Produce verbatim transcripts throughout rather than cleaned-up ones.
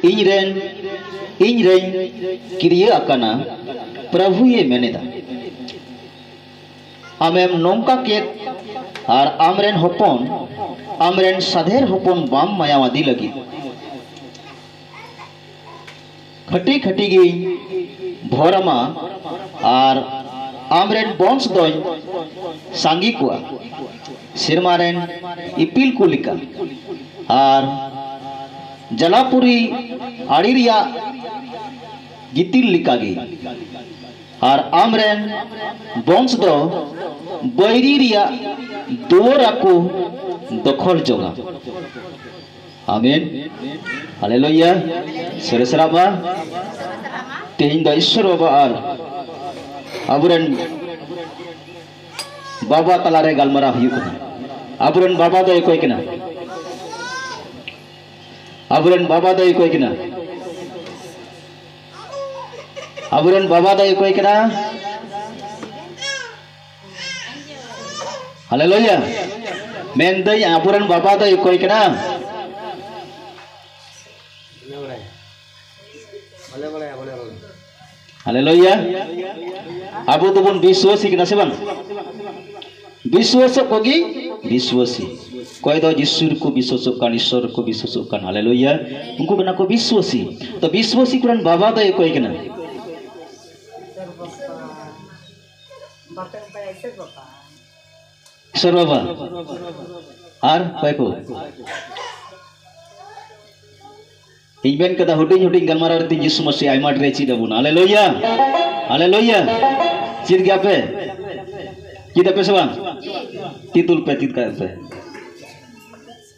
ᱤᱧ ᱨᱮᱱ, ᱤᱧ ᱨᱮᱧ ᱠᱤᱨᱤᱭᱟᱹ ᱟᱠᱟᱱᱟ, ᱯᱨᱚᱵᱷᱩᱭᱮ ᱢᱮᱱᱮᱫᱟ᱾ ᱟᱢᱮᱢ ᱱᱚᱝᱠᱟ ᱠᱮᱫ ᱟᱨ ᱟᱢᱨᱮᱱ ᱦᱚᱯᱚᱱ, ᱟᱢᱨᱮᱱ ᱥᱟᱫᱷᱮᱨ ᱦᱚᱯᱚᱱ ᱵᱟᱢ ᱢᱟᱭᱟᱣᱟᱫᱮ ᱞᱟᱹᱜᱤᱫ᱾ ᱠᱷᱟᱹᱴᱤ ᱠᱷᱟᱹᱴᱤ ᱜᱤᱧ ᱵᱷᱚᱨ ᱟᱢᱟ ᱟᱨ ᱟᱢᱨᱮᱱ ᱵᱚᱝᱥ ᱫᱚᱧ ᱥᱟᱸᱜᱮ ᱠᱚᱣᱟ, ᱥᱮᱨᱢᱟ ᱨᱮᱱ ᱤᱯᱤᱞ ᱠᱚ ᱞᱮᱠᱟ ᱟᱨ ᱡᱟᱞᱟᱯᱩᱨᱤ ᱟᱲᱮ ᱨᱮᱭᱟᱜ ᱜᱤᱛᱤᱞ ᱞᱮᱠᱟᱜᱮ᱾ ᱟᱨ ᱟᱢᱨᱮᱱ ᱵᱚᱝᱥ ᱫᱚ ᱵᱟᱹᱭᱨᱤ ᱨᱮᱭᱟᱜ ᱫᱩᱣᱟᱹᱨ ᱟᱠᱚ ᱫᱚᱠᱷᱚᱞ ᱡᱚᱝᱟ᱾ ᱟᱢᱮᱱ᱾ ᱦᱟᱞᱮᱞᱩᱭᱟ᱾ ᱥᱚᱨᱮᱥ ᱨᱟᱵᱟ᱾ ᱛᱮᱦᱮᱧ ᱫᱚ ᱤᱥᱥᱚᱨ ᱵᱟᱵᱟ ᱟᱨ ᱟᱵᱚᱨᱮᱱ ᱵᱟᱵᱟ ᱛᱟᱞᱟᱨᱮ ᱜᱟᱞᱢᱟᱨᱟᱣ ᱦᱩᱭᱩᱜ ᱠᱟᱱᱟ᱾ ᱟᱵᱚᱨᱮᱱ ᱵᱟᱵᱟ ᱫᱚᱭ ᱚᱠᱚᱭ ᱠᱟᱱᱟ? ᱟᱵᱚᱨᱮᱱ ᱵᱟᱵᱟ ᱫᱚᱭ ᱚᱠᱚᱭ ᱠᱟᱱᱟ? ᱟᱵᱚᱨᱮᱱ ᱵᱟᱵᱟ ᱫᱚᱭ ᱚᱠᱚᱭ ᱠᱟᱱᱟ? ᱦᱟᱞᱮᱞᱩᱭᱟ᱾ ᱢᱮᱱᱫᱟᱹᱧ, ᱟᱵᱚᱨᱮᱱ ᱵᱟᱵᱟ ᱫᱚᱭ ᱚᱠᱚᱭ ᱠᱟᱱᱟ? ᱦᱟᱞᱮᱞᱩᱭᱟ᱾ ᱟᱵᱚ ᱫᱚᱵᱚᱱ ᱵᱤᱥᱣᱟᱥᱤ ᱠᱟᱱᱟ ᱥᱮ ᱵᱟᱝ? ᱵᱤᱥᱣᱟᱥᱚᱜ ᱠᱚᱜᱮ ᱵᱤᱥᱣᱟᱥᱤ᱾ ᱚᱠᱚᱭ ᱫᱚ ᱡᱤᱥᱩ ᱨᱮᱠᱚ ᱵᱤᱥᱣᱟᱥᱚᱜ ᱠᱟᱱ, ᱤᱥᱥᱚᱨ ᱨᱮᱠᱚ ᱵᱤᱥᱣᱟᱥᱚᱜ ᱠᱟᱱ, ᱦᱟᱞᱮᱞᱩᱭᱟ, ᱩᱱᱠᱩ ᱠᱟᱱᱟ ᱠᱚ ᱵᱤᱥᱣᱟᱥᱤ᱾ ᱛᱚ, ᱵᱤᱥᱣᱟᱥᱤ ᱠᱚᱨᱮᱱ ᱵᱟᱵᱟ ᱫᱚᱭ ᱚᱠᱚᱭ ᱠᱟᱱᱟ? ᱤᱥᱥᱚᱨ ᱵᱟᱵᱟ᱾ ᱟᱨ ᱚᱠᱚᱭ ᱠᱚ? ᱤᱧ ᱢᱮᱱ ᱠᱟᱫᱟ, ᱦᱩᱰᱤᱧ ᱦᱩᱰᱤᱧ ᱜᱟᱞᱢᱟᱨᱟᱣ ᱨᱮ ᱡᱤᱥᱩ ᱢᱟᱥᱤ ᱟᱭᱢᱟ ᱰᱷᱮᱨ ᱪᱮᱫ ᱟᱵᱚᱱᱟ᱾ ᱦᱟᱞᱮᱞᱩᱭᱟ, ᱦᱟᱞᱮᱞᱩᱭᱟ᱾ ᱪᱮᱫ ᱜᱮᱭᱟ ᱯᱮ? ᱪᱮᱫ ᱟᱯᱮ ᱥᱮ ᱵᱟᱝ? ᱪᱮᱫ ᱫᱩᱞ ᱯᱮ, ᱪᱮᱫ ᱠᱟᱜ ᱯᱮ?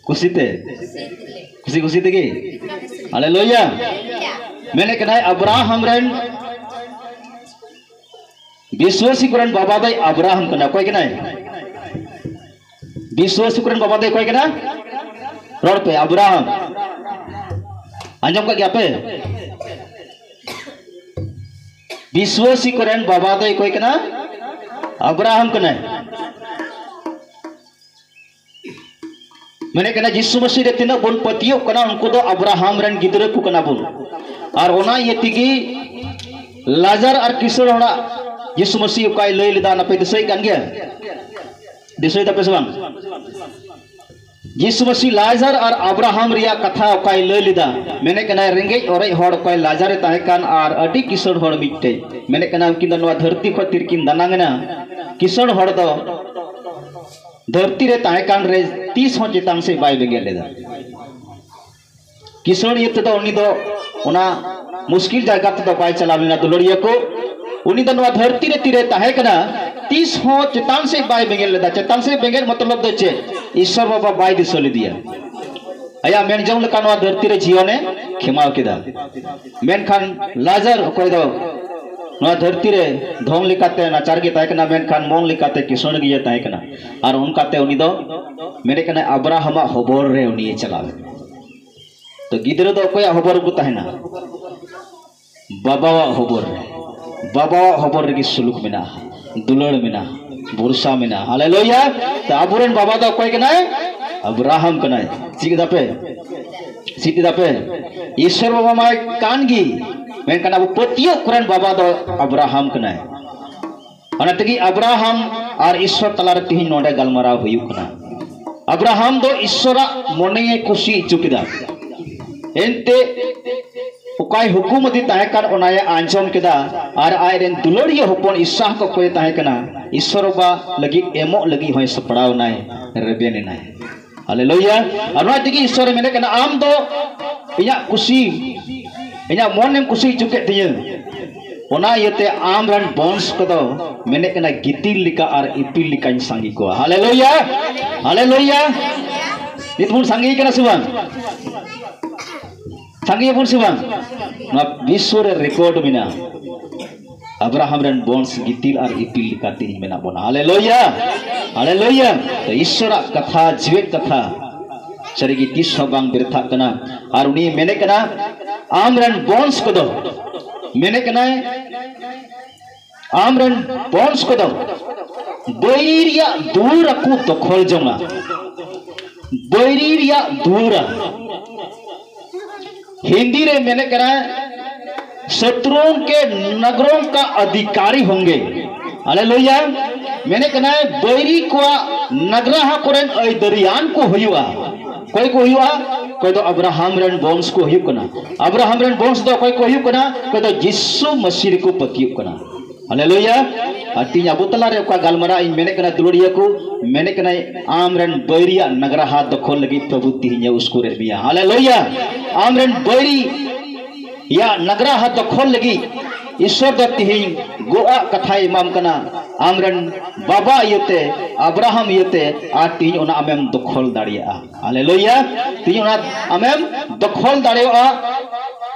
ᱠᱩᱥᱤᱛᱮ? ᱠᱩᱥᱤ ᱠᱩᱥᱤ ᱛᱮᱜᱮ? ᱦᱟᱞᱮᱞᱩᱭᱟ᱾ ᱢᱮᱱᱮᱫ ᱠᱟᱱᱟᱭ, ᱟᱵᱨᱟᱦᱟᱢ ᱨᱮᱱ ᱵᱤᱥᱣᱟᱥᱤ ᱠᱚᱨᱮᱱ ᱵᱟᱵᱟ ᱫᱚᱭ ᱟᱵᱨᱟᱦᱟᱢ ᱠᱟᱱᱟ᱾ ᱚᱠᱚᱭ ᱠᱟᱱᱟᱭ? ᱵᱤᱥᱣᱟᱥᱤ ᱠᱚᱨᱮᱱ ᱵᱟᱵᱟ ᱫᱚᱭ ᱚᱠᱚᱭ ᱠᱟᱱᱟ? ᱨᱚᱲ ᱯᱮ, ᱟᱵᱨᱟᱦᱟᱢ᱾ ᱟᱸᱡᱚᱢ ᱠᱟᱜ ᱜᱮᱭᱟ ᱯᱮ? ᱵᱤᱥᱣᱟᱥᱤ ᱠᱚᱨᱮᱱ ᱵᱟᱵᱟ ᱫᱚᱭ ᱚᱠᱚᱭ ᱠᱟᱱᱟ? ᱟᱵᱨᱟᱦᱟᱢ ᱠᱟᱱᱟᱭ᱾ ᱢᱮᱱᱮᱫ ᱠᱟᱱᱟ, ᱡᱤᱥᱩ ᱢᱟᱹᱥᱤ ᱨᱮ ᱛᱤᱱᱟᱹᱜ ᱵᱚᱱ ᱯᱟᱹᱛᱭᱟᱹᱜ ᱠᱟᱱᱟ, ᱩᱱᱠᱩ ᱫᱚ ᱟᱵᱨᱟᱦᱟᱢ ᱨᱮᱱ ᱜᱤᱫᱽᱨᱟᱹ ᱠᱚ ᱠᱟᱱᱟ ᱵᱚᱱ᱾ ᱟᱨ ᱚᱱᱟ ᱤᱭᱟᱹ ᱛᱮᱜᱮ ᱞᱟᱡᱟᱨ ᱟᱨ ᱠᱤᱥᱟᱹᱬ ᱦᱚᱲᱟᱜ ᱡᱤᱥᱩ ᱢᱟᱹᱥᱤ ᱚᱠᱟᱭ ᱞᱟᱹᱭ ᱞᱮᱫᱟ, ᱚᱱᱟ ᱯᱮ ᱫᱤᱥᱟᱹᱭᱮᱫ ᱠᱟᱱ ᱜᱮᱭᱟ? ᱫᱤᱥᱟᱹᱭ ᱫᱟᱯᱮ ᱥᱮ ᱵᱟᱝ? ᱡᱤᱥᱩ ᱢᱟᱹᱥᱤ ᱞᱟᱡᱟᱨ ᱟᱨ ᱟᱵᱨᱟᱦᱟᱢ ᱨᱮᱭᱟᱜ ᱠᱟᱛᱷᱟ ᱚᱠᱟᱭ ᱞᱟᱹᱭ ᱞᱮᱫᱟ? ᱢᱮᱱᱮᱫ ᱠᱟᱱᱟᱭ, ᱨᱮᱸᱜᱮᱡ ᱚᱨᱮᱡ ᱦᱚᱲ ᱚᱠᱚᱭ ᱞᱟᱡᱟᱨᱮ ᱛᱟᱦᱮᱸ ᱠᱟᱱ ᱟᱨ ᱟᱹᱰᱤ ᱠᱤᱥᱟᱹᱬ ᱦᱚᱲ ᱢᱤᱫᱴᱮᱡ᱾ ᱢᱮᱱᱮᱫ ᱠᱟᱱᱟ, ᱩᱱᱠᱤᱱ ᱫᱚ ᱱᱚᱣᱟ ᱫᱷᱟᱹᱨᱛᱤ ᱠᱷᱚᱱ ᱛᱤᱨᱠᱤᱱ ᱫᱟᱱᱟᱝ ᱮᱱᱟ᱾ ᱠᱤᱥᱟᱹᱬ ᱦᱚᱲ ᱫᱚ ᱫᱷᱟᱹᱨᱛᱤ ᱨᱮ ᱛᱟᱦᱮᱸ ᱠᱟᱱ ᱨᱮ ᱛᱤᱥ ᱦᱚᱸ ᱪᱮᱛᱟᱱ ᱥᱮᱫ ᱵᱟᱭ ᱵᱮᱸᱜᱮᱫ ᱞᱮᱫᱟ᱾ ᱠᱤᱥᱟᱹᱬ ᱤᱭᱟᱹ ᱛᱮᱫᱚ ᱩᱱᱤ ᱫᱚ ᱚᱱᱟ ᱢᱩᱥᱠᱤᱞ ᱡᱟᱭᱜᱟ ᱛᱮᱫᱚ ᱵᱟᱭ ᱪᱟᱞᱟᱣ ᱞᱮᱱᱟ, ᱫᱩᱞᱟᱹᱲᱤᱭᱟᱹ ᱠᱚ᱾ ᱩᱱᱤ ᱫᱚ ᱱᱚᱣᱟ ᱫᱷᱟᱹᱨᱛᱤ ᱨᱮ ᱛᱤᱨᱮ ᱛᱟᱦᱮᱸ ᱠᱟᱱᱟ, ᱛᱤᱥ ᱦᱚᱸ ᱪᱮᱛᱟᱱ ᱥᱮᱫ ᱵᱟᱭ ᱵᱮᱸᱜᱮᱫ ᱞᱮᱫᱟ᱾ ᱪᱮᱛᱟᱱ ᱥᱮᱫ ᱵᱮᱸᱜᱮᱫ ᱢᱚᱛᱞᱚᱵ ᱫᱚ ᱪᱮᱫ? ᱤᱥᱥᱚᱨ ᱵᱟᱵᱟ ᱵᱟᱭ ᱫᱤᱥᱟᱹ ᱞᱮᱫᱮᱭᱟ᱾ ᱟᱭᱟᱜ ᱢᱮᱱ ᱡᱚᱝ ᱞᱮᱠᱟ ᱱᱚᱣᱟ ᱫᱷᱟᱹᱨᱛᱤ ᱨᱮ ᱡᱤᱭᱚᱱᱮ ᱠᱷᱮᱢᱟᱣ ᱠᱮᱫᱟ᱾ ᱢᱮᱱᱠᱷᱟᱱ ᱞᱟᱡᱟᱨ ᱚᱠᱚᱭ ᱫᱚ ᱱᱚᱣᱟ ᱫᱷᱟᱹᱨᱛᱤ ᱨᱮ ᱫᱷᱚᱱ ᱞᱮᱠᱟᱛᱮ ᱱᱟᱪᱟᱨ ᱜᱮ ᱛᱟᱦᱮᱸ ᱠᱟᱱᱟ, ᱢᱮᱱᱠᱷᱟᱱ ᱢᱚᱱ ᱞᱮᱠᱟᱛᱮ ᱠᱤᱥᱟᱹᱬ ᱜᱮ ᱛᱟᱦᱮᱸ ᱠᱟᱱᱟ᱾ ᱟᱨ ᱚᱱᱠᱟᱛᱮ ᱩᱱᱤ ᱫᱚ ᱢᱮᱱᱮᱫ ᱠᱟᱱᱟᱭ, ᱟᱵᱨᱟᱦᱟᱢᱟᱜ ᱦᱚᱵᱚᱨ ᱨᱮ ᱩᱱᱤᱭ ᱪᱟᱞᱟᱣ ᱮᱱᱟ᱾ ᱛᱚ ᱜᱤᱫᱽᱨᱟᱹ ᱫᱚ ᱚᱠᱚᱭᱟᱜ ᱦᱚᱵᱚᱨ ᱨᱮᱠᱚ ᱛᱟᱦᱮᱱᱟ? ᱵᱟᱵᱟᱣᱟᱜ ᱦᱚᱵᱚᱨ ᱨᱮ᱾ ᱵᱟᱵᱟᱣᱟᱜ ᱦᱚᱵᱚᱨ ᱨᱮᱜᱮ ᱥᱩᱞᱩᱠ ᱢᱮᱱᱟᱜᱼᱟ, ᱫᱩᱞᱟᱹᱲ ᱢᱮᱱᱟᱜᱼᱟ, ᱵᱷᱚᱨᱥᱟ ᱢᱮᱱᱟᱜᱼᱟ᱾ ᱦᱟᱞᱮᱞᱩᱭᱟ! ᱛᱚ ᱟᱵᱚᱨᱮᱱ ᱵᱟᱵᱟ ᱫᱚ ᱚᱠᱚᱭ ᱠᱟᱱᱟᱭ? ᱟᱵᱨᱟᱦᱟᱢ ᱠᱟᱱᱟᱭ᱾ ᱪᱮᱫ ᱠᱮᱫᱟ ᱯᱮ? ᱪᱮᱫ ᱠᱮᱫᱟ ᱯᱮ? ᱤᱥᱥᱚᱨ ᱵᱟᱵᱟ ᱢᱟᱭ ᱠᱟᱱ ᱜᱮ, ᱢᱮᱱᱠᱷᱟᱱ ᱟᱵᱚ ᱯᱟᱹᱛᱭᱟᱹᱣ ᱠᱚᱨᱮᱱ ᱵᱟᱵᱟ ᱫᱚ ᱟᱵᱨᱟᱦᱟᱢ ᱠᱟᱱᱟᱭ᱾ ᱚᱱᱟ ᱛᱮᱜᱮ ᱟᱵᱨᱟᱦᱟᱢ ᱟᱨ ᱤᱥᱥᱚᱨ ᱛᱟᱞᱟᱨᱮ ᱛᱮᱦᱮᱧ ᱱᱚᱰᱮ ᱜᱟᱞᱢᱟᱨᱟᱣ ᱦᱩᱭᱩᱜ ᱠᱟᱱᱟ᱾ ᱟᱵᱨᱟᱦᱟᱢ ᱫᱚ ᱤᱥᱥᱚᱨᱟᱜ ᱢᱚᱱᱮᱭᱮ ᱠᱩᱥᱤ ᱦᱚᱪᱚ ᱠᱮᱫᱟ᱾ ᱮᱱᱛᱮ ᱚᱠᱟᱭ ᱦᱩᱠᱩᱢ ᱟᱫᱮ ᱛᱟᱦᱮᱸ ᱠᱟᱱ, ᱚᱱᱟᱭ ᱟᱸᱡᱚᱢ ᱠᱮᱫᱟ᱾ ᱟᱨ ᱟᱡᱨᱮᱱ ᱫᱩᱞᱟᱹᱲᱤᱭᱟᱹ ᱦᱚᱯᱚᱱ ᱤᱥᱦᱟᱠ ᱚᱠᱚᱭᱮ ᱛᱟᱦᱮᱸ ᱠᱟᱱᱟ, ᱤᱥᱥᱚᱨ ᱵᱟᱵᱟ ᱞᱟᱹᱜᱤᱫ ᱮᱢᱚᱜ ᱞᱟᱹᱜᱤᱫ ᱦᱚᱸᱭ ᱥᱟᱯᱲᱟᱣ ᱮᱱᱟᱭ, ᱨᱮᱵᱮᱱ ᱮᱱᱟᱭ᱾ ᱦᱟᱞᱮᱞᱩᱭᱟ! ᱟᱨ ᱱᱚᱣᱟ ᱛᱮᱜᱮ ᱤᱥᱥᱚᱨᱮ ᱢᱮᱱᱮᱫ ᱠᱟᱱᱟ, ᱟᱢ ᱫᱚ ᱤᱧᱟᱜ ᱠᱩᱥᱤ, ᱤᱧᱟᱜ ᱢᱚᱱᱮᱢ ᱠᱩᱥᱤ ᱦᱚᱪᱚ ᱠᱮᱫ ᱛᱤᱧᱟᱹ᱾ ᱚᱱᱟ ᱤᱭᱟᱹᱛᱮ ᱟᱢ ᱨᱮᱱ ᱵᱚᱝᱥ ᱠᱚᱫᱚ, ᱢᱮᱱᱮᱫ ᱠᱟᱱᱟ, ᱜᱤᱛᱤᱞ ᱞᱮᱠᱟ ᱟᱨ ᱤᱯᱤᱞ ᱞᱮᱠᱟᱧ ᱥᱟᱸᱜᱮ ᱠᱚᱣᱟ᱾ ᱦᱟᱞᱮᱞᱩᱭᱟ! ᱦᱟᱞᱮᱞᱩᱭᱟ! ᱱᱤᱛ ᱵᱚᱱ ᱥᱟᱸᱜᱮ ᱠᱟᱱᱟ ᱥᱮ ᱵᱟᱝ? ᱥᱟᱸᱜᱮ ᱟᱵᱚᱱ ᱥᱮ ᱵᱟᱝ? ᱱᱚᱣᱟ ᱵᱤᱥᱥᱚ ᱨᱮ ᱨᱮᱠᱚᱨᱰ ᱢᱮᱱᱟᱜᱼᱟ, ᱟᱵᱨᱟᱦᱟᱢ ᱨᱮᱱ ᱵᱚᱝᱥ ᱜᱤᱛᱤᱞ ᱟᱨ ᱤᱯᱤᱞ ᱞᱮᱠᱟ ᱛᱮᱦᱮᱧ ᱢᱮᱱᱟᱜ ᱵᱚᱱᱟ᱾ ᱦᱟᱞᱮᱞᱩᱭᱟ! ᱦᱟᱞᱮᱞᱩᱭᱟ! ᱛᱚ ᱤᱥᱥᱚᱨᱟᱜ ᱠᱟᱛᱷᱟ, ᱡᱤᱣᱮᱫ ᱠᱟᱛᱷᱟ, ᱥᱟᱹᱨᱤᱜᱮ ᱛᱤᱥ ᱦᱚᱸ ᱵᱟᱝ ᱵᱮᱨᱛᱷᱟᱜ ᱠᱟᱱᱟ᱾ ᱟᱨ ᱩᱱᱤ ᱢᱮᱱᱮᱫ ᱠᱟᱱᱟ, ᱟᱢ ᱨᱮᱱ ᱵᱚᱝᱥ ᱠᱚᱫᱚ, ᱢᱮᱱᱮᱫ ᱠᱟᱱᱟᱭ, ᱟᱢ ᱨᱮᱱ ᱵᱚᱝᱥ ᱠᱚᱫᱚ ᱵᱟᱹᱭᱨᱤᱭᱟᱜ ᱫᱩᱣᱟᱹᱨ ᱟᱠᱚ ᱫᱚᱠᱷᱚᱞ ᱡᱚᱝᱟ᱾ ᱵᱟᱹᱭᱨᱤ ᱨᱮᱭᱟᱜ ᱫᱩᱣᱟᱹᱨᱟ᱾ ᱦᱤᱱᱫᱤ ᱨᱮ ᱢᱮᱱᱮᱫ ᱠᱟᱱᱟ, ᱥᱚᱛᱨᱩᱱ ᱠᱮ ᱱᱟᱜᱽᱨᱚᱝ ᱠᱟ ᱟᱫᱷᱤᱠᱟᱨᱤ ᱦᱚᱸᱜᱮ᱾ ᱟᱞᱮ ᱞᱟᱹᱭᱟ, ᱢᱮᱱᱮᱫ ᱠᱟᱱᱟᱭ, ᱵᱟᱹᱭᱨᱤ ᱠᱚᱣᱟᱜ ᱱᱟᱜᱽᱨᱟᱦᱟ ᱠᱚᱨᱮᱱ ᱟᱹᱭᱫᱟᱹᱨᱤᱭᱟᱱ ᱠᱚ ᱦᱩᱭᱩᱜᱼᱟ᱾ ᱚᱠᱚᱭ ᱠᱚ ᱦᱩᱭᱩᱜᱼᱟ? ᱚᱠᱚᱭ ᱫᱚ ᱟᱵᱨᱟᱦᱟᱢ ᱨᱮᱱ ᱵᱚᱝᱥ ᱠᱚ ᱦᱩᱭᱩᱜ ᱠᱟᱱᱟ᱾ ᱟᱵᱨᱟᱦᱟᱢ ᱨᱮᱱ ᱵᱚᱝᱥ ᱫᱚ ᱚᱠᱚᱭ ᱠᱚ ᱦᱩᱭᱩᱜ ᱠᱟᱱᱟ? ᱚᱠᱚᱭ ᱫᱚ ᱡᱤᱥᱩ ᱢᱟᱹᱥᱤ ᱨᱮᱠᱚ ᱯᱟᱹᱛᱭᱟᱹᱜ ᱠᱟᱱᱟ᱾ ᱦᱟᱞᱮᱞᱩᱭᱟ᱾ ᱟᱨ ᱛᱤᱦᱤᱧ ᱟᱵᱚ ᱛᱟᱞᱟᱨᱮ ᱚᱠᱟ ᱜᱟᱞᱢᱟᱨᱟᱣ ᱤᱧ ᱢᱮᱱᱮᱫ ᱠᱟᱱᱟ, ᱫᱩᱞᱟᱹᱲᱤᱭᱟᱹ ᱠᱚ, ᱢᱮᱱᱮᱫ ᱠᱟᱱᱟᱭ, ᱟᱢ ᱨᱮᱱ ᱵᱟᱹᱭᱨᱤᱭᱟᱜ ᱱᱟᱜᱽᱨᱟᱦᱟ ᱫᱚᱠᱷᱚᱞ ᱞᱟᱹᱜᱤᱫ ᱯᱨᱚᱵᱷᱩ ᱛᱤᱦᱤᱧ ᱮ ᱩᱥᱠᱩᱨᱮᱫ ᱢᱮᱭᱟ᱾ ᱦᱟᱞᱮᱞᱩᱭᱟ᱾ ᱟᱢ ᱨᱮᱱ ᱵᱟᱹᱭᱨᱤᱭᱟᱜ ᱱᱟᱜᱽᱨᱟᱦᱟ ᱫᱚᱠᱷᱚᱞ ᱞᱟᱹᱜᱤᱫ ᱤᱥᱚᱨ ᱫᱚ ᱛᱤᱦᱤᱧ ᱜᱚᱜᱼᱟᱜ ᱠᱟᱛᱷᱟᱭ ᱮᱢᱟᱢ ᱠᱟᱱᱟ᱾ ᱟᱢ ᱨᱮᱱ ᱵᱟᱵᱟ ᱤᱭᱟᱹᱛᱮ, ᱟᱵᱨᱟᱦᱟᱢ ᱤᱭᱟᱹᱛᱮ, ᱟᱨ ᱛᱤᱦᱤᱧ ᱚᱱᱟ ᱟᱢᱮᱢ ᱫᱚᱠᱷᱚᱞ ᱫᱟᱲᱮᱭᱟᱜᱼᱟ᱾ ᱦᱟᱞᱮᱞᱩᱭᱟ᱾ ᱛᱤᱦᱤᱧ ᱚᱱᱟ ᱟᱢᱮᱢ ᱫᱚᱠᱷᱚᱞ ᱫᱟᱲᱮᱭᱟᱜᱼᱟ᱾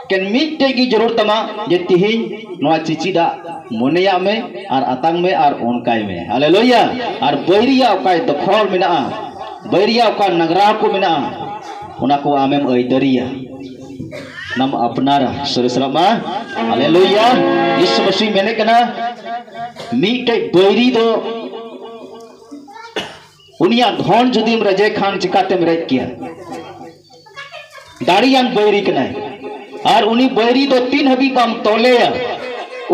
ᱮᱠᱮᱱ ᱢᱤᱫᱴᱮᱡ ᱜᱮ ᱡᱟᱹᱨᱩᱲ ᱛᱟᱢᱟ, ᱡᱮ ᱛᱤᱦᱤᱧ ᱱᱚᱣᱟ ᱪᱤᱪᱤᱫᱟᱜ ᱢᱚᱱᱮᱭᱟᱜ ᱢᱮ ᱟᱨ ᱟᱛᱟᱝ ᱢᱮ ᱟᱨ ᱚᱱᱠᱟᱭ ᱢᱮ᱾ ᱦᱟᱞᱮᱞᱩᱭᱟ᱾ ᱟᱨ ᱵᱟᱹᱭᱨᱤᱭᱟᱜ ᱚᱠᱟᱭ ᱫᱚᱠᱷᱚᱞ ᱢᱮᱱᱟᱜᱼᱟ, ᱵᱟᱹᱭᱨᱤᱭᱟᱜ ᱚᱠᱟ ᱱᱟᱜᱽᱨᱟ ᱠᱚ ᱢᱮᱱᱟᱜᱼᱟ, ᱚᱱᱟ ᱠᱚ ᱟᱢᱮᱢ ᱟᱹᱭᱫᱟᱹᱨᱤᱭᱟ, ᱚᱱᱟᱢ ᱟᱯᱱᱟᱨᱟ᱾ ᱥᱟᱹᱨᱤ ᱥᱟᱞᱟᱜ ᱢᱟ᱾ ᱦᱟᱞᱮᱞᱩᱭᱟ᱾ ᱡᱤᱥᱩ ᱢᱟᱹᱥᱤ ᱢᱮᱱᱮᱫ ᱠᱟᱱᱟ, ᱢᱤᱫᱴᱮᱡ ᱵᱟᱹᱭᱨᱤ ᱫᱚ ᱩᱱᱤᱭᱟᱜ ᱫᱷᱚᱱ ᱡᱩᱫᱤᱢ ᱨᱮᱡᱮ ᱠᱷᱟᱱ ᱪᱤᱠᱟᱛᱮᱢ ᱨᱮᱡ ᱠᱮᱭᱟ? ᱫᱟᱲᱮᱭᱟᱱ ᱵᱟᱹᱭᱨᱤ ᱠᱟᱱᱟᱭ᱾ ᱟᱨ ᱩᱱᱤ ᱵᱟᱹᱭᱨᱤ ᱫᱚ ᱛᱤᱱ ᱦᱟᱹᱵᱤᱡ ᱵᱟᱢ ᱛᱚᱞᱮᱭᱟ,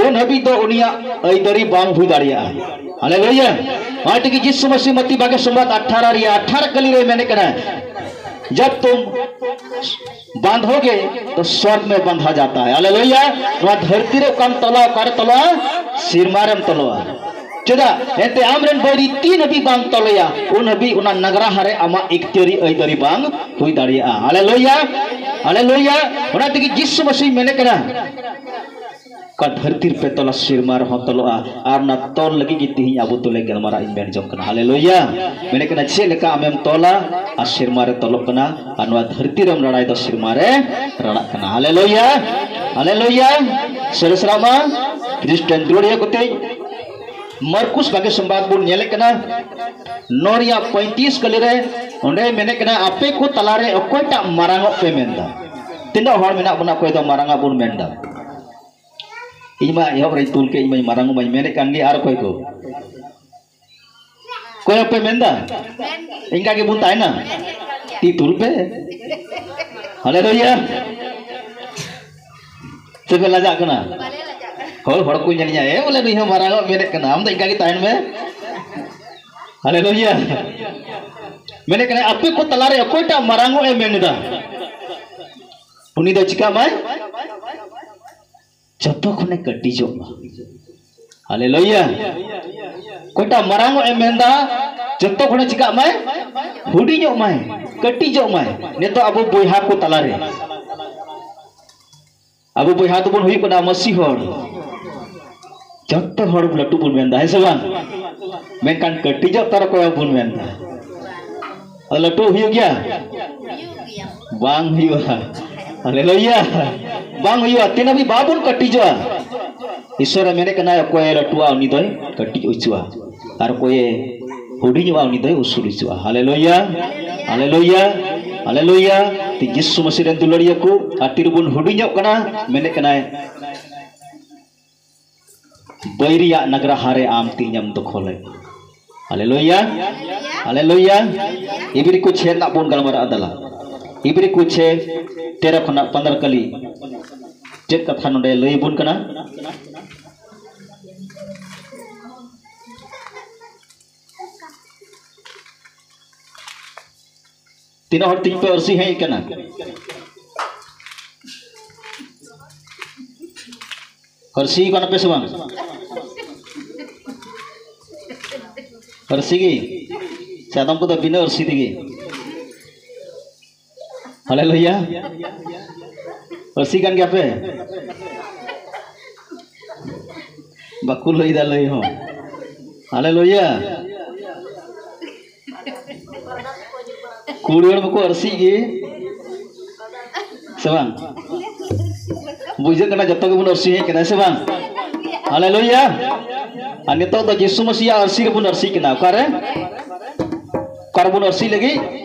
ᱩᱱ ᱦᱟᱹᱵᱤᱡ ᱫᱚ ᱩᱱᱤᱭᱟᱜ ᱟᱹᱭᱫᱟᱹᱨᱤ ᱵᱟᱝ ᱦᱩᱭ ᱫᱟᱲᱮᱭᱟᱜᱼᱟ᱾ ᱦᱟᱞᱮᱞᱩᱭᱟ᱾ ᱚᱱᱟ ᱛᱮᱜᱮ ᱡᱤᱥᱩ ᱢᱟᱹᱥᱤ ᱢᱟᱛᱤ ᱵᱟᱜᱮ ᱥᱚᱢᱵᱟᱫ ᱟᱴᱷᱟᱨᱚ ᱨᱮᱭᱟᱜ ᱟᱴᱷᱟᱨᱚ ᱠᱟᱹᱞᱤ ᱨᱮ ᱢᱮᱱᱮᱫ ᱠᱟᱱᱟ, ᱡᱟᱵ ᱛᱩᱢ ᱵᱟᱸᱫᱷᱳᱜᱮ ᱛᱚ ᱥᱚᱨᱜ ᱢᱮ ᱵᱟᱸᱫᱷᱟ ᱡᱟᱛᱟ ᱦᱟᱭ᱾ ᱦᱟᱞᱮᱞᱩᱭᱟ᱾ ᱱᱚᱣᱟ ᱫᱷᱟᱹᱨᱛᱤ ᱨᱮ ᱚᱠᱟᱢ ᱛᱚᱞᱟ, ᱚᱠᱟᱨᱮ ᱛᱚᱞᱚᱜᱼᱟ? ᱥᱮᱨᱢᱟ ᱨᱮᱢ ᱛᱚᱞᱚᱜᱼᱟ᱾ ᱪᱮᱫᱟᱜ? ᱮᱱᱛᱮ ᱟᱢ ᱨᱮᱱ ᱵᱟᱹᱭᱨᱤ ᱛᱤᱱ ᱦᱟᱹᱵᱤᱡ ᱵᱟᱝ ᱛᱚᱞᱮᱭᱟ, ᱩᱱ ᱦᱟᱹᱵᱤᱡ ᱚᱱᱟ ᱱᱟᱜᱽᱨᱟᱦᱟ ᱨᱮ ᱟᱢᱟᱜ ᱤᱠᱛᱤᱭᱟᱹᱨᱤ ᱟᱹᱭᱫᱟᱹᱨᱤ ᱵᱟᱝ ᱦᱩᱭ ᱫᱟᱲᱮᱭᱟᱜᱼᱟ᱾ ᱦᱟᱞᱮᱞᱩᱭᱟ᱾ ᱦᱟᱞᱮᱞᱩᱭᱟ᱾ ᱚᱱᱟ ᱛᱮᱜᱮ ᱡᱤᱥᱩ ᱢᱟᱹᱥᱤ ᱢᱮᱱᱮᱫ ᱠᱟᱱᱟ, ᱚᱠᱟ ᱫᱷᱟᱹᱨᱛᱤ ᱨᱮᱯᱮ ᱛᱚᱞᱟ, ᱥᱮᱨᱢᱟ ᱨᱮᱦᱚᱸ ᱛᱚᱞᱚᱜᱼᱟ᱾ ᱟᱨ ᱚᱱᱟ ᱛᱚᱞ ᱞᱟᱹᱜᱤᱫ ᱜᱮ ᱛᱤᱦᱤᱧ ᱟᱵᱚ ᱫᱚᱞᱮ ᱜᱟᱞᱢᱟᱨᱟᱣ ᱤᱧ ᱢᱮᱱ ᱡᱚᱝ ᱠᱟᱱᱟ᱾ ᱦᱟᱞᱮᱞᱩᱭᱟ᱾ ᱢᱮᱱᱮᱫ ᱠᱟᱱᱟ, ᱪᱮᱫ ᱞᱮᱠᱟ ᱟᱢᱮᱢ ᱛᱚᱞᱟ ᱟᱨ ᱥᱮᱨᱢᱟ ᱨᱮ ᱛᱚᱞᱚᱜ ᱠᱟᱱᱟ, ᱟᱨ ᱱᱚᱣᱟ ᱫᱷᱟᱹᱨᱛᱤ ᱨᱮᱢ ᱨᱟᱲᱟᱭ ᱫᱚ ᱥᱮᱨᱢᱟ ᱨᱮ ᱨᱟᱲᱟᱜ ᱠᱟᱱᱟ᱾ ᱦᱟᱞᱮᱞᱩᱭᱟ᱾ ᱦᱟᱞᱮᱞᱩᱭᱟ᱾ ᱥᱟᱹᱨᱤ ᱥᱟᱞᱟᱜ ᱢᱟ᱾ ᱠᱷᱨᱤᱥᱴᱟᱱ ᱫᱩᱞᱟᱹᱲᱤᱭᱟᱹ ᱠᱚᱛᱮ ᱢᱟᱨᱠᱩᱥ ᱵᱟᱜᱮ ᱥᱚᱢᱵᱟᱫ ᱵᱚᱱ ᱧᱮᱞᱮᱫ ᱠᱟᱱᱟ, ᱱᱚ ᱨᱮᱭᱟᱜ ᱯᱚᱸᱭᱛᱤᱥ ᱠᱟᱹᱞᱤ ᱨᱮ᱾ ᱚᱸᱰᱮ ᱢᱮᱱᱮᱫ ᱠᱟᱱᱟ, ᱟᱯᱮ ᱠᱚ ᱛᱟᱞᱟᱨᱮ ᱚᱠᱚᱭᱴᱟᱜ ᱢᱟᱨᱟᱝᱚᱜ ᱯᱮ ᱢᱮᱱᱫᱟ? ᱛᱤᱱᱟᱹᱜ ᱦᱚᱲ ᱢᱮᱱᱟᱜ ᱵᱚᱱᱟ, ᱚᱠᱚᱭ ᱫᱚ ᱢᱟᱨᱟᱝᱚᱜ ᱵᱚᱱ ᱢᱮᱱᱫᱟ? ᱤᱧ ᱢᱟ ᱮᱦᱚᱵ ᱨᱮᱧ ᱛᱩᱞ ᱠᱮᱫ, ᱤᱧ ᱢᱟᱧ ᱢᱟᱨᱟᱝᱚᱜ ᱢᱟᱧ ᱢᱮᱱᱮᱫ ᱠᱟᱱ ᱜᱮ, ᱟᱨ ᱚᱠᱚᱭ ᱠᱚ? ᱚᱠᱚᱭ ᱦᱚᱸᱯᱮ ᱢᱮᱱᱫᱟ? ᱤᱱᱠᱟ ᱜᱮᱵᱚᱱ ᱛᱟᱦᱮᱱᱟ? ᱛᱤ ᱛᱩᱞ ᱯᱮ᱾ ᱦᱟᱞᱮᱞᱩᱭᱟ᱾ ᱥᱮᱯᱮ ᱞᱟᱡᱟᱜ ᱠᱟᱱᱟ? ᱦᱚᱲ, ᱦᱚᱲ ᱠᱚ ᱧᱮᱞ ᱧᱟ, "ᱮ, ᱵᱚᱞᱮ ᱱᱩᱭ ᱦᱚᱸ ᱢᱟᱨᱟᱝ ᱚᱜ ᱢᱮᱱᱮᱫ ᱠᱟᱱᱟ, ᱟᱢ ᱫᱚ ᱤᱱᱠᱟ ᱜᱮ ᱛᱟᱦᱮᱱ ᱢᱮ᱾" ᱦᱟᱞᱮᱞᱩᱭᱟ᱾ ᱢᱮᱱᱮᱫ ᱠᱟᱱᱟ, ᱟᱯᱮ ᱠᱚ ᱛᱟᱞᱟᱨᱮ ᱚᱠᱚᱭᱴᱟᱜ ᱢᱟᱨᱟᱝ ᱚᱜ ᱮ ᱢᱮᱱ ᱮᱫᱟ? ᱩᱱᱤ ᱫᱚ ᱪᱤᱠᱟᱹᱜ ᱢᱟᱭ? ᱡᱚᱛᱚ ᱠᱷᱚᱱᱮ ᱠᱟᱹᱴᱤᱡᱚᱜ ᱢᱟ᱾ ᱦᱟᱞᱮᱞᱩᱭᱟ᱾ ᱚᱠᱚᱭᱴᱟᱜ ᱢᱟᱨᱟᱝ ᱚᱜ ᱮ ᱢᱮᱱᱫᱟ, ᱡᱚᱛᱚ ᱠᱷᱚᱱᱮ ᱪᱤᱠᱟᱹᱜ ᱢᱟᱭ? ᱦᱩᱰᱤᱧᱚᱜ ᱢᱟᱭ, ᱠᱟᱹᱴᱤᱡᱚᱜ ᱢᱟᱭ᱾ ᱱᱤᱛᱚᱜ ᱟᱵᱚ ᱵᱚᱭᱦᱟ ᱠᱚ ᱛᱟᱞᱟᱨᱮ, ᱟᱵᱚ ᱵᱚᱭᱦᱟ ᱫᱚᱵᱚᱱ ᱦᱩᱭᱩᱜ ᱠᱟᱱᱟ ᱢᱟᱹᱥᱤ ᱦᱚᱲ᱾ ᱡᱚᱛᱚ ᱦᱚᱲ ᱞᱟᱹᱴᱩ ᱵᱚᱱ ᱢᱮᱱᱫᱟ, ᱦᱮᱸ ᱥᱮ ᱵᱟᱝ? ᱢᱮᱱᱠᱷᱟᱱ ᱠᱟᱹᱴᱤᱡᱚᱜ ᱛᱟᱨᱟ ᱚᱠᱚᱭ ᱵᱚᱱ ᱢᱮᱱᱫᱟ? ᱟᱫᱚ ᱞᱟᱹᱴᱩ ᱦᱩᱭᱩᱜ ᱜᱮᱭᱟ? ᱵᱟᱝ ᱦᱩᱭᱩᱜᱼᱟ᱾ ᱦᱟᱞᱮᱞᱩᱭᱟ᱾ ᱵᱟᱝ ᱦᱩᱭᱩᱜᱼᱟ᱾ ᱛᱤᱱ ᱦᱟᱹᱵᱤᱡ ᱵᱟᱵᱚᱱ ᱠᱟᱹᱴᱤᱡᱚᱜᱼᱟ, ᱤᱥᱚᱨᱮ ᱢᱮᱱᱮᱫ ᱠᱟᱱᱟ, ᱚᱠᱚᱭᱮ ᱞᱟᱹᱴᱩᱜᱼᱟ, ᱩᱱᱤ ᱫᱚᱭ ᱠᱟᱹᱴᱤᱡ ᱦᱚᱪᱚᱜᱼᱟ, ᱟᱨ ᱚᱠᱚᱭᱮ ᱦᱩᱰᱤᱧᱚᱜᱼᱟ, ᱩᱱᱤ ᱫᱚᱭ ᱩᱥᱩᱞ ᱦᱚᱪᱚᱜᱼᱟ᱾ ᱦᱟᱞᱮᱞᱩᱭᱟ, ᱦᱟᱞᱮᱞᱩᱭᱟ, ᱦᱟᱞᱮᱞᱩᱭᱟ᱾ ᱛᱤ ᱡᱤᱥᱩ ᱢᱟᱹᱥᱤ ᱨᱮᱱ ᱫᱩᱞᱟᱹᱲᱤᱭᱟᱹ ᱠᱚ, ᱟᱨ ᱛᱤᱨᱮᱵᱚᱱ ᱦᱩᱰᱤᱧᱚᱜ ᱠᱟᱱᱟ, ᱢᱮᱱᱮᱫ ᱠᱟᱱᱟᱭ, ᱵᱟᱹᱭᱨᱤᱭᱟᱜ ᱱᱟᱜᱽᱨᱟ ᱦᱟᱨᱮ ᱟᱢ ᱛᱮᱦᱮᱧᱮᱢ ᱫᱚᱠᱷᱚᱞᱮᱫ᱾ ᱦᱟᱞᱮᱞᱩᱭᱟ, ᱦᱟᱞᱮᱞᱩᱭᱟ᱾ ᱤᱵᱨᱤ ᱠᱚ ᱪᱷᱮ ᱨᱮᱱᱟᱜ ᱵᱚᱱ ᱜᱟᱞᱢᱟᱨᱟᱜᱼᱟ ᱫᱟᱞᱟ᱾ ᱤᱵᱨᱤ ᱠᱚ ᱪᱷᱮ, ᱛᱮᱨᱚ ᱠᱷᱚᱱᱟᱜ ᱯᱚᱱᱫᱽᱨᱚ ᱠᱟᱹᱞᱤ᱾ ᱪᱮᱫ ᱠᱟᱛᱷᱟ ᱱᱚᱰᱮ ᱞᱟᱹᱭ ᱟᱵᱚᱱ ᱠᱟᱱᱟ? ᱛᱤᱱᱟᱹᱜ ᱦᱚᱲ ᱛᱤᱧ ᱯᱮ ᱟᱹᱨᱥᱤ ᱦᱮᱡ ᱠᱟᱱᱟ? ᱟᱹᱨᱥᱤ ᱠᱟᱱᱟ ᱯᱮ ᱥᱮ ᱵᱟᱝ? ᱟᱹᱨᱥᱤ ᱜᱮ? ᱥᱮ ᱟᱫᱚᱢ ᱠᱚᱫᱚ ᱵᱤᱱᱟᱹ ᱟᱹᱨᱥᱤ ᱛᱮᱜᱮ? ᱦᱟᱞᱮᱞᱩᱭᱟ᱾ ᱟᱹᱨᱥᱤ ᱠᱟᱱ ᱜᱮᱭᱟ ᱯᱮ? ᱵᱟᱠᱚ ᱞᱟᱹᱭᱫᱟ ᱞᱟᱹᱭ ᱦᱚᱸ᱾ ᱦᱟᱞᱮᱞᱩᱭᱟ᱾ ᱠᱩᱲᱤ ᱦᱚᱲ ᱵᱟᱠᱚ ᱟᱹᱨᱥᱤᱜ ᱜᱮ ᱥᱮ ᱵᱟᱝ? ᱵᱩᱡᱷᱟᱹᱜ ᱠᱟᱱᱟ ᱡᱚᱛᱚ ᱜᱮᱵᱚᱱ ᱟᱹᱨᱥᱤ ᱦᱮᱡ ᱠᱟᱱᱟ, ᱥᱮ ᱵᱟᱝ? ᱦᱟᱞᱮᱞᱩᱭᱟ᱾ ᱟᱨ ᱱᱤᱛᱚᱜ ᱫᱚ ᱡᱤᱥᱩ ᱢᱟᱹᱥᱤᱭᱟᱜ ᱟᱹᱨᱥᱤ ᱨᱮᱵᱚᱱ ᱟᱹᱨᱥᱤᱜ ᱠᱟᱱᱟ᱾ ᱚᱠᱟᱨᱮ? ᱚᱠᱟᱨᱮᱵᱚᱱ ᱟᱹᱨᱥᱤ ᱞᱟᱹᱜᱤᱫ?